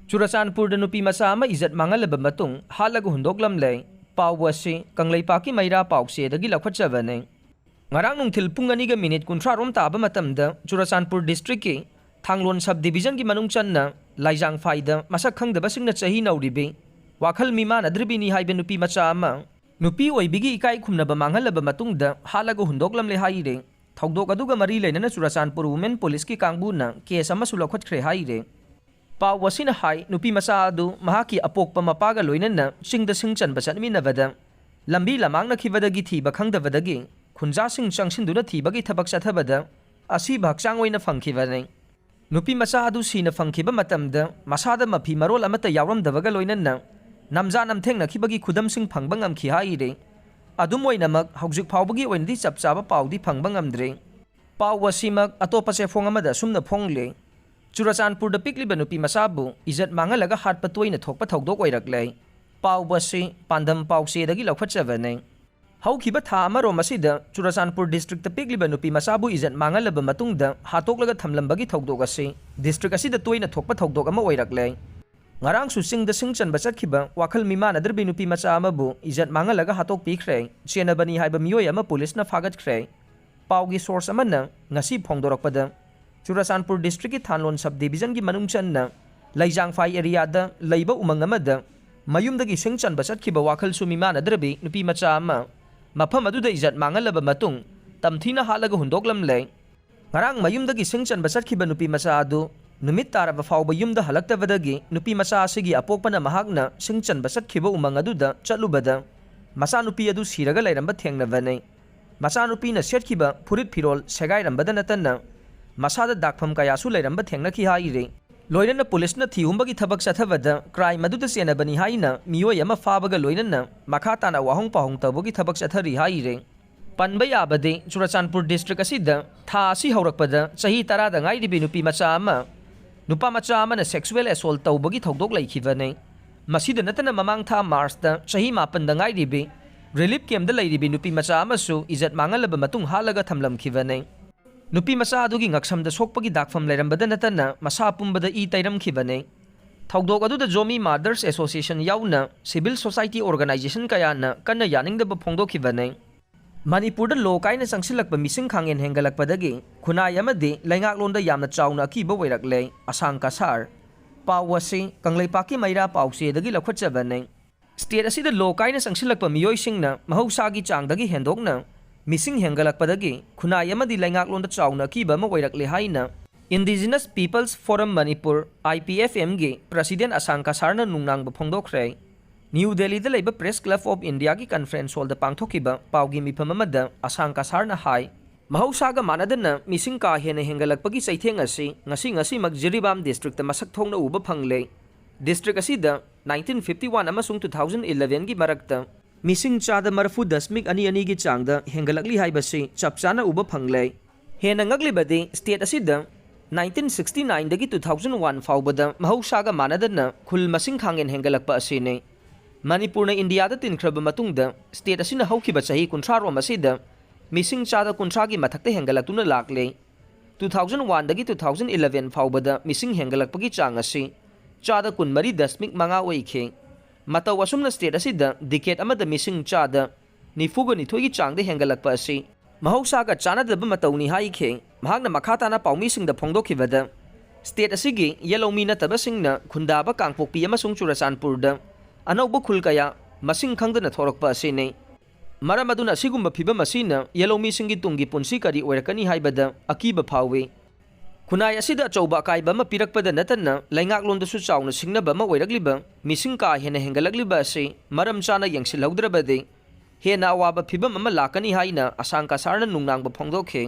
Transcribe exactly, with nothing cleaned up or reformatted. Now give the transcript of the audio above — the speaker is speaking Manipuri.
ꯆꯨꯔꯆꯥꯟꯄꯨꯔꯗ ꯅꯨꯄꯤ ꯃꯆꯥ ꯑꯃ ꯏꯖꯠ ꯃꯥꯡꯍꯜꯂꯕ ꯃꯇꯨꯡ ꯍꯥꯠꯂꯒ ꯍꯨꯟꯗꯣꯛꯂꯝꯂꯦ꯫ ꯄꯥꯎ ꯑꯁꯤ ꯀꯪꯂꯩꯄꯥꯛꯀꯤ ꯃꯩꯔꯥ ꯄꯥꯎꯆꯦꯗꯒꯤ ꯂꯧꯈꯠꯆꯕꯅꯤ꯫ ꯉꯔꯥꯡ ꯅꯨꯡꯊꯤꯜ ꯄꯨꯡ ꯑꯅꯤꯒ ꯃꯤꯅꯤꯠ ꯀꯨꯟꯊ꯭ꯔꯥ ꯔꯣꯝ ꯇꯥꯕ ꯃꯇꯝꯗ ꯆꯨꯔꯆꯥꯟꯄꯨꯔ ꯗꯤꯁꯇ꯭ꯔꯤꯛꯀꯤ ꯊꯥꯡꯂꯣꯟ ꯁꯕ ꯗꯤꯕꯤꯖꯟꯒꯤ ꯃꯅꯨꯡ ꯆꯟꯅ ꯂꯥꯏꯖꯥꯡꯐꯥꯏꯗ ꯃꯁꯛ ꯈꯪꯗꯕꯁꯤꯡꯅ ꯆꯍꯤ ꯅꯧꯔꯤꯕꯤ, ꯋꯥꯈꯜ ꯃꯤꯃꯥꯟꯅꯗ꯭ꯔꯤꯕꯤꯅꯤ ꯍꯥꯏꯕ ꯅꯨꯄꯤ ꯃꯆꯥ ꯑꯃ ꯅꯨꯄꯤ ꯑꯣꯏꯕꯤꯒꯤ ꯏꯀꯥꯏ ꯈꯨꯝꯅꯕ ꯃꯥꯡꯍꯜꯂꯕ ꯃꯇꯨꯡꯗ ꯍꯥꯠꯂꯒ ꯍꯨꯟꯗꯣꯛꯂꯝꯂꯦ ꯍꯥꯏꯔꯦ꯫ ꯊꯧꯗꯣꯛ ꯑꯗꯨꯒ ꯃꯔꯤ ꯂꯩꯅꯅ ꯆꯨꯔꯆꯥꯟꯄꯨꯔ ꯋꯨꯃꯦꯟ ꯄꯨꯂꯤꯁꯀꯤ ꯀꯥꯡꯕꯨꯅ ꯀꯦꯁ ꯑꯃꯁꯨ ꯂꯧꯈꯠꯈ꯭ꯔꯦ ꯍꯥꯏꯔꯦ꯫ ꯄꯥꯎ ꯑꯁꯤꯅ ꯍꯥꯏ, ꯅꯨꯄꯤ ꯃꯆꯥ ꯑꯗꯨ ꯃꯍꯥꯛꯀꯤ ꯑꯄꯣꯛꯄ ꯃꯄꯥꯒ ꯂꯣꯏꯅꯅ ꯆꯤꯡꯗ ꯁꯤꯡ ꯆꯟꯕ ꯆꯠꯃꯤꯟꯅꯕꯗ ꯂꯝꯕꯤ ꯂꯃꯥꯡꯅꯈꯤꯕꯗꯒꯤ ꯊꯤꯕ ꯈꯪꯗꯕꯗꯒꯤ ꯈꯨꯟꯖꯥꯁꯤꯡ ꯆꯪꯁꯤꯟꯗꯨꯅ ꯊꯤꯕꯒꯤ ꯊꯕꯛ ꯆꯠꯊꯕꯗ ꯑꯁꯤꯕ ꯍꯛꯆꯥꯡ ꯑꯣꯏꯅ ꯐꯪꯈꯤꯕꯅꯤ꯫ ꯅꯨꯄꯤ ꯃꯆꯥ ꯑꯗꯨ ꯁꯤꯅ ꯐꯪꯈꯤꯕ ꯃꯇꯝꯗ ꯃꯁꯥꯗ ꯃꯐꯤ ꯃꯔꯣꯜ ꯑꯃꯠꯇ ꯌꯥꯎꯔꯝꯗꯕꯒ ꯂꯣꯏꯅꯅ ꯅꯝꯖꯥ ꯅꯝꯊꯦꯡꯅꯈꯤꯕꯒꯤ ꯈꯨꯗꯝꯁꯤꯡ ꯐꯪꯕ ꯉꯝꯈꯤ ꯍꯥꯏꯔꯤ꯫ ꯑꯗꯨꯝ ꯑꯣꯏꯅꯃꯛ, ꯍꯧꯖꯤꯛ ꯐꯥꯎꯕꯒꯤ ꯑꯣꯏꯅꯗꯤ ꯆꯞ ꯆꯥꯕ ꯄꯥꯎꯗꯤ ꯐꯪꯕ ꯉꯝꯗ꯭ꯔꯤ꯫ ꯄꯥꯎ ꯑꯁꯤꯃꯛ ꯑꯇꯣꯞꯄ ꯆꯦꯐꯣꯡ ꯑꯃꯗ ꯑꯁꯨꯝꯅ ꯐꯣꯡꯂꯤ꯫ ꯆꯨꯔꯆꯥꯟꯄꯨꯔꯗ ꯄꯤꯛꯂꯤꯕ ꯅꯨꯄꯤ ꯃꯆꯥꯕꯨ ꯏꯖꯠ ꯃꯥꯡꯍꯜꯂꯒ ꯍꯥꯠꯄ ꯇꯣꯏꯅ ꯊꯣꯛꯄ ꯊꯧꯗꯣꯛ ꯑꯣꯏꯔꯛꯂꯦ꯫ ꯄꯥꯎ ꯑꯁꯤ ꯄꯥꯟꯗꯝ ꯄꯥꯎꯆꯦꯗꯒꯤ ꯂꯧꯈꯠꯆꯕꯅꯤ꯫ ꯍꯧꯈꯤꯕ ꯊꯥ ꯑꯃꯔꯣꯝ ꯑꯁꯤꯗ ꯆꯨꯔꯆꯥꯟꯄꯨꯔ ꯗꯤꯁꯇ꯭ꯔꯤꯛꯇ ꯄꯤꯛꯂꯤꯕ ꯅꯨꯄꯤ ꯃꯆꯥꯕꯨ ꯏꯖꯠ ꯃꯥꯡꯍꯜꯂꯕ ꯃꯇꯨꯡꯗ ꯍꯥꯠꯇꯣꯛꯂꯒ ꯊꯝꯂꯝꯕꯒꯤ ꯊꯧꯗꯣꯛ ꯑꯁꯤ ꯗꯤꯁꯇ꯭ꯔꯤꯛ ꯑꯁꯤꯗ ꯇꯣꯏꯅ ꯊꯣꯛꯄ ꯊꯧꯗꯣꯛ ꯑꯃ ꯑꯣꯏꯔꯛꯂꯦ꯫ ꯉꯔꯥꯡꯁꯨ ꯆꯤꯡꯗ ꯁꯤꯡ ꯆꯟꯕ ꯆꯠꯈꯤꯕ ꯋꯥꯈꯜ ꯃꯤꯃꯥꯟꯅꯗ꯭ꯔꯕꯤ ꯅꯨꯄꯤ ꯃꯆꯥ ꯑꯃꯕꯨ ꯏꯖꯠ ꯃꯥꯡꯍꯜꯂꯒ ꯍꯥꯠꯇꯣꯛꯄꯤꯈ꯭ꯔꯦ꯫ ꯆꯦꯟꯅꯕꯅꯤ ꯍꯥꯏꯕ ꯃꯤꯑꯣꯏ ꯑꯃ ꯄꯨꯂꯤꯁꯅ ꯐꯥꯒꯠꯈ꯭ꯔꯦ꯫ ꯄꯥꯎꯒꯤ ꯁꯣꯔꯁ ꯑꯃꯅ ꯉꯁꯤ ꯐꯣꯡꯗꯣꯔꯛꯄꯗ, ꯆꯨꯔꯆꯥꯟꯄꯨꯔ ꯗꯤꯁꯇ꯭ꯔꯤꯛꯀꯤ ꯊꯥꯟꯂꯣꯟ ꯁꯕ ꯗꯤꯕꯤꯖꯟꯒꯤ ꯃꯅꯨꯡ ꯆꯟꯅ ꯂꯩꯖꯥꯡꯐꯥꯏ ꯑꯦꯔꯤꯌꯥꯗ ꯂꯩꯕ ꯎꯃꯪ ꯑꯃꯗ ꯃꯌꯨꯝꯗꯒꯤ ꯁꯤꯡ ꯆꯟꯕ ꯆꯠꯈꯤꯕ ꯋꯥꯈꯜꯁꯨ ꯃꯤꯃꯥꯟꯅꯗ꯭ꯔꯕꯤ ꯅꯨꯄꯤ ꯃꯆꯥ ꯑꯃ ꯃꯐꯝ ꯑꯗꯨꯗ ꯏꯖꯠ ꯃꯥꯡꯍꯜꯂꯕ ꯃꯇꯨꯡ ꯇꯝꯊꯤꯅ ꯍꯥꯠꯂꯒ ꯍꯨꯟꯗꯣꯛꯂꯝꯂꯦ꯫ ꯉꯔꯥꯡ ꯃꯌꯨꯝꯗꯒꯤ ꯁꯤꯡ ꯆꯟꯕ ꯆꯠꯈꯤꯕ ꯅꯨꯄꯤ ꯃꯆꯥ ꯑꯗꯨ ꯅꯨꯃꯤꯠ ꯇꯥꯔꯕ ꯐꯥꯎꯕ ꯌꯨꯝꯗ ꯍꯜꯂꯛꯇꯕꯗꯒꯤ ꯅꯨꯄꯤ ꯃꯆꯥ ꯑꯁꯤꯒꯤ ꯑꯄꯣꯛꯄꯅ ꯃꯍꯥꯛꯅ ꯁꯤꯡ ꯆꯟꯕ ꯆꯠꯈꯤꯕ ꯎꯃꯪ ꯑꯗꯨꯗ ꯆꯠꯂꯨꯕꯗ ꯃꯆꯥꯅꯨꯄꯤ ꯑꯗꯨ ꯁꯤꯔꯒ ꯂꯩꯔꯝꯕ ꯊꯦꯡꯅꯕꯅꯤ꯫ ꯃꯆꯥꯅꯨꯄꯤꯅ ꯁꯦꯠꯈꯤꯕ ꯐꯨꯔꯤꯠ ꯐꯤꯔꯣꯜ ꯁꯦꯒꯥꯏꯔꯝꯕꯗ ꯅꯠꯇꯅ ꯃꯁꯥꯗ ꯗꯥꯛꯐꯝ ꯀꯌꯥꯁꯨ ꯂꯩꯔꯝꯕ ꯊꯦꯡꯅꯈꯤ ꯍꯥꯏꯔꯤ꯫ ꯂꯣꯏꯅꯅ ꯄꯨꯂꯤꯁꯅ ꯊꯤꯍꯨꯝꯕꯒꯤ ꯊꯕꯛ ꯆꯠꯊꯕꯗ ꯀ꯭ꯔꯥꯏꯝ ꯑꯗꯨꯗ ꯆꯦꯟꯅꯕꯅꯤ ꯍꯥꯏꯅ ꯃꯤꯑꯣꯏ ꯑꯃ ꯐꯥꯕꯒ ꯂꯣꯏꯅꯅ ꯃꯈꯥ ꯇꯥꯅ ꯋꯥꯍꯣꯡ ꯄꯥꯎꯍꯣꯡ ꯇꯧꯕꯒꯤ ꯊꯕꯛ ꯆꯠꯊꯔꯤ ꯍꯥꯏꯔꯤ꯫ ꯄꯟꯕ ꯌꯥꯕꯗꯤ, ꯆꯨꯔꯆꯥꯟꯄꯨꯔ ꯗꯤꯁꯇ꯭ꯔꯤꯛ ꯑꯁꯤꯗ ꯊꯥ ꯑꯁꯤ ꯍꯧꯔꯛꯄꯗ ꯆꯍꯤ ꯇꯔꯥꯗ ꯉꯥꯏꯔꯤꯕꯤ ꯅꯨꯄꯤ ꯃꯆꯥ ꯑꯃ ꯅꯨꯄꯥ ꯃꯆꯥ ꯑꯃꯅ ꯁꯦꯛꯁꯨꯋꯦꯜ ꯑꯦꯁꯣꯜ ꯇꯧꯕꯒꯤ ꯊꯧꯗꯣꯛ ꯂꯩꯈꯤꯕꯅꯤ꯫ ꯃꯁꯤꯗ ꯅꯠꯇꯅ ꯃꯃꯥꯡ ꯊꯥ ꯃꯥꯔꯆꯇ ꯆꯍꯤ ꯃꯥꯄꯟꯗ ꯉꯥꯏꯔꯤꯕꯤ ꯔꯤꯂꯤꯐ ꯀꯦꯝꯗ ꯂꯩꯔꯤꯕꯤ ꯅꯨꯄꯤ ꯃꯆꯥ ꯑꯃꯁꯨ ꯏꯖꯠ ꯃꯥꯡꯍꯜꯂꯕ ꯃꯇꯨꯡ ꯍꯥꯠꯂꯒ ꯊꯝꯂꯝꯈꯤꯕꯅꯤ꯫ ꯅꯨꯄꯤ ꯃꯆꯥ ꯑꯗꯨꯒꯤ ꯉꯛꯁꯝꯗ ꯁꯣꯛꯄꯒꯤ ꯗꯥꯛꯐꯝ ꯂꯩꯔꯝꯕꯗ ꯅꯠꯇꯅ ꯃꯁꯥ ꯄꯨꯝꯕꯗ ꯏ ꯇꯩꯔꯝꯈꯤꯕꯅꯤ꯫ ꯊꯧꯗꯣꯛ ꯑꯗꯨꯗ ꯖꯣꯃꯤ ꯃꯥꯗꯔꯁ ꯑꯦꯁꯣꯁꯤꯌꯦꯁꯟ ꯌꯥꯎꯅ ꯁꯤꯚꯤꯜ ꯁꯣꯁꯥꯏꯇꯤ ꯑꯣꯔꯒꯅꯥꯏꯖꯦꯁꯟ ꯀꯌꯥꯅ ꯀꯟꯅ ꯌꯥꯅꯤꯡꯗꯕ ꯐꯣꯡꯗꯣꯛꯈꯤꯕꯅꯤ꯫ ꯃꯅꯤꯄꯨꯔꯗ ꯂꯣ ꯀꯥꯏꯅ ꯆꯪꯁꯤꯜꯂꯛꯄ ꯃꯤꯁꯤꯡ ꯈꯥꯡꯍꯦꯟ ꯍꯦꯟꯒꯠꯂꯛꯄꯗꯒꯤ ꯈꯨꯟꯅꯥꯏ ꯑꯃꯗꯤ ꯂꯩꯉꯥꯛꯂꯣꯟꯗ ꯌꯥꯝꯅ ꯆꯥꯎꯅ ꯑꯀꯤꯕ ꯑꯣꯏꯔꯛꯂꯦ꯫ ꯑꯁꯥꯡ ꯀꯁꯥꯔ꯫ ꯄꯥꯎ ꯑꯁꯤ ꯀꯪꯂꯩꯄꯥꯛꯀꯤ ꯃꯩꯔꯥ ꯄꯥꯎꯆꯦꯗꯒꯤ ꯂꯧꯈꯠꯆꯕꯅꯤ꯫ ꯁ꯭ꯇꯦꯠ ꯑꯁꯤꯗ ꯂꯣ ꯀꯥꯏꯅ ꯆꯪꯁꯤꯜꯂꯛꯄ ꯃꯤꯑꯣꯏꯁꯤꯡꯅ ꯃꯍꯧꯁꯥꯒꯤ ꯆꯥꯡꯗꯒꯤ ꯍꯦꯟꯗꯣꯛꯅ ꯃꯤꯁꯤꯡ ꯍꯦꯟꯒꯠꯂꯛꯄꯗꯒꯤ ꯈꯨꯟꯅꯥꯏ ꯑꯃꯗꯤ ꯂꯩꯉꯥꯛꯂꯣꯟꯗ ꯆꯥꯎꯅ ꯑꯀꯤꯕ ꯑꯃ ꯑꯣꯏꯔꯛꯂꯦ ꯍꯥꯏꯅ Indigenous People's Forum Manipur, I P F M ꯒꯤ ꯄ꯭ꯔꯁꯤꯗꯦꯟ ꯑꯁꯥꯡ ꯀꯁꯥꯔꯅ ꯅꯨꯡꯅꯥꯡꯕ ꯐꯣꯡꯗꯣꯛꯈ꯭ꯔꯦ꯫ ꯅ꯭ꯌꯨ ꯗꯦꯜꯂꯤꯗ ꯂꯩꯕ ꯄ꯭ꯔꯦꯁ ꯀ꯭ꯂꯕ ꯑꯣꯐ ꯏꯟꯗꯤꯌꯥꯒꯤ ꯀꯟꯐꯔꯦꯟꯁ ꯍꯣꯜꯗ ꯄꯥꯡꯊꯣꯛꯈꯤꯕ ꯄꯥꯎꯒꯤ ꯃꯤꯐꯝ ꯑꯃꯗ ꯑꯁꯥꯡ ꯀꯁꯥꯔꯅ ꯍꯥꯏ, ꯃꯍꯧꯁꯥꯒ ꯃꯥꯟꯅꯗꯅ ꯃꯤꯁꯤꯡ ꯀꯥ ꯍꯦꯟꯅ ꯍꯦꯟꯒꯠꯂꯛꯄꯒꯤ ꯆꯩꯊꯦꯡ ꯑꯁꯤ ꯉꯁꯤ ꯉꯁꯤꯃꯛ ꯖꯤꯔꯤꯕꯥꯝ ꯗꯤꯁꯇ꯭ꯔꯤꯛꯇ ꯃꯁꯛ ꯊꯣꯛꯅ ꯎꯕ ꯐꯪꯂꯦ꯫ ꯗꯤꯁꯇ꯭ꯔꯤꯛ ꯑꯁꯤꯗ nineteen fifty one ꯑꯃꯁꯨꯡ two thousand eleven ꯒꯤ ꯃꯔꯛꯇ ꯃꯤꯁꯤꯡ ꯆꯥꯗ ꯃꯔꯤꯐꯨ ꯗꯁꯃꯤꯛ ꯑꯅꯤ ꯑꯅꯤꯒꯤ ꯆꯥꯡꯗ ꯍꯦꯟꯒꯠꯂꯛꯂꯤ ꯍꯥꯏꯕꯁꯤ ꯆꯞ ꯆꯥꯅ ꯎꯕ ꯐꯪꯂꯦ꯫ ꯍꯦꯟꯅ ꯉꯛꯂꯤꯕꯗꯤ, ꯁ꯭ꯇꯦꯠ ꯑꯁꯤꯗ nineteen sixty nine ꯗꯒꯤ two thousand one ꯐꯥꯎꯕꯗ ꯃꯍꯧꯁꯥꯒ ꯃꯥꯟꯅꯗꯅ ꯈꯨꯜ ꯃꯁꯤꯡ ꯈꯥꯡꯍꯦꯟ ꯍꯦꯟꯒꯠꯂꯛꯄ ꯑꯁꯤꯅꯤ꯫ ꯃꯅꯤꯄꯨꯔꯅ ꯏꯟꯗꯤꯌꯥꯗ ꯇꯤꯟꯈ꯭ꯔꯕ ꯃꯇꯨꯡꯗ, ꯁ꯭ꯇꯦꯠ ꯑꯁꯤꯅ ꯍꯧꯈꯤꯕ ꯆꯍꯤ ꯀꯨꯟꯊ꯭ꯔꯥ ꯔꯣꯝ ꯑꯁꯤꯗ ꯃꯤꯁꯤꯡ ꯆꯥꯗ ꯀꯨꯟꯊ꯭ꯔꯥꯒꯤ ꯃꯊꯛꯇ ꯍꯦꯟꯒꯠꯂꯛꯇꯨꯅ ꯂꯥꯛꯂꯦ꯫ Two thousand one ꯗꯒꯤ two thousand eleven ꯐꯥꯎꯕꯗ ꯃꯤꯁꯤꯡ ꯍꯦꯟꯒꯠꯂꯛꯄꯒꯤ ꯆꯥꯡ ꯑꯁꯤ ꯆꯥꯗ ꯀꯨꯟꯃꯔꯤ ꯗꯁꯃꯤꯛ ꯃꯉꯥ ꯑꯣꯏꯈꯤ꯫ ꯃꯇꯧ ꯑꯁꯨꯝꯅ ꯁ꯭ꯇꯦꯠ ꯑꯁꯤꯗ ꯗꯤꯀꯦꯠ ꯑꯃꯗ ꯃꯤꯁꯤꯡ ꯆꯥꯗ ꯅꯤꯐꯨꯒ ꯅꯤꯊꯣꯏꯒꯤ ꯆꯥꯡꯗ ꯍꯦꯟꯒꯠꯂꯛꯄ ꯑꯁꯤ ꯃꯍꯧꯁꯥꯒ ꯆꯥꯟꯅꯗꯕ ꯃꯇꯧꯅꯤ ꯍꯥꯏꯈꯤ꯫ ꯃꯍꯥꯛꯅ ꯃꯈꯥ ꯇꯥꯅ ꯄꯥꯎꯃꯤꯁꯤꯡꯗ ꯐꯣꯡꯗꯣꯛꯈꯤꯕꯗ, ꯁ꯭ꯇꯦꯠ ꯑꯁꯤꯒꯤ ꯌꯦꯜꯍꯧꯃꯤ ꯅꯠꯇꯕꯁꯤꯡꯅ ꯈꯨꯟꯗꯥꯕ ꯀꯥꯡꯄꯣꯛꯄꯤ ꯑꯃꯁꯨꯡ ꯆꯨꯔꯆꯥꯟꯄꯨꯔꯗ ꯑꯅꯧꯕ ꯈꯨꯜ ꯀꯌꯥ ꯃꯁꯤꯡ ꯈꯪꯗꯅ ꯊꯣꯔꯛꯄ ꯑꯁꯤꯅꯤ꯫ ꯃꯔꯝ ꯑꯗꯨꯅ ꯑꯁꯤꯒꯨꯝꯕ ꯐꯤꯚꯝ ꯑꯁꯤꯅ ꯌꯦꯜꯍꯧꯃꯤꯁꯤꯡꯒꯤ ꯇꯨꯡꯒꯤ ꯄꯨꯟꯁꯤ ꯀꯔꯤ ꯑꯣꯏꯔꯛꯀꯅꯤ ꯍꯥꯏꯕꯗ ꯑꯀꯤꯕ ꯐꯥꯎꯏ꯫ ꯈꯨꯟꯅꯥꯏ ꯑꯁꯤꯗ ꯑꯆꯧꯕ ꯑꯀꯥꯏꯕ ꯑꯃ ꯄꯤꯔꯛꯄꯗ ꯅꯠꯇꯅ ꯂꯩꯉꯥꯛꯂꯣꯟꯗꯁꯨ ꯆꯥꯎꯅ ꯁꯤꯡꯅꯕ ꯑꯃ ꯑꯣꯏꯔꯛꯂꯤꯕ ꯃꯤꯁꯤꯡ ꯀꯥ ꯍꯦꯟꯅ ꯍꯦꯟꯒꯠꯂꯛꯂꯤꯕ ꯑꯁꯤ ꯃꯔꯝ ꯆꯥꯅ ꯌꯦꯡꯁꯤꯜꯍꯧꯗ꯭ꯔꯕꯗꯤ ꯍꯦꯟꯅ ꯑꯋꯥꯕ ꯐꯤꯚꯝ ꯑꯃ ꯂꯥꯛꯀꯅꯤ ꯍꯥꯏꯅ ꯑꯁꯥꯡ ꯀꯁꯥꯔꯅ ꯅꯨꯡꯅꯥꯡꯕ ꯐꯣꯡꯗꯣꯛꯈꯤ꯫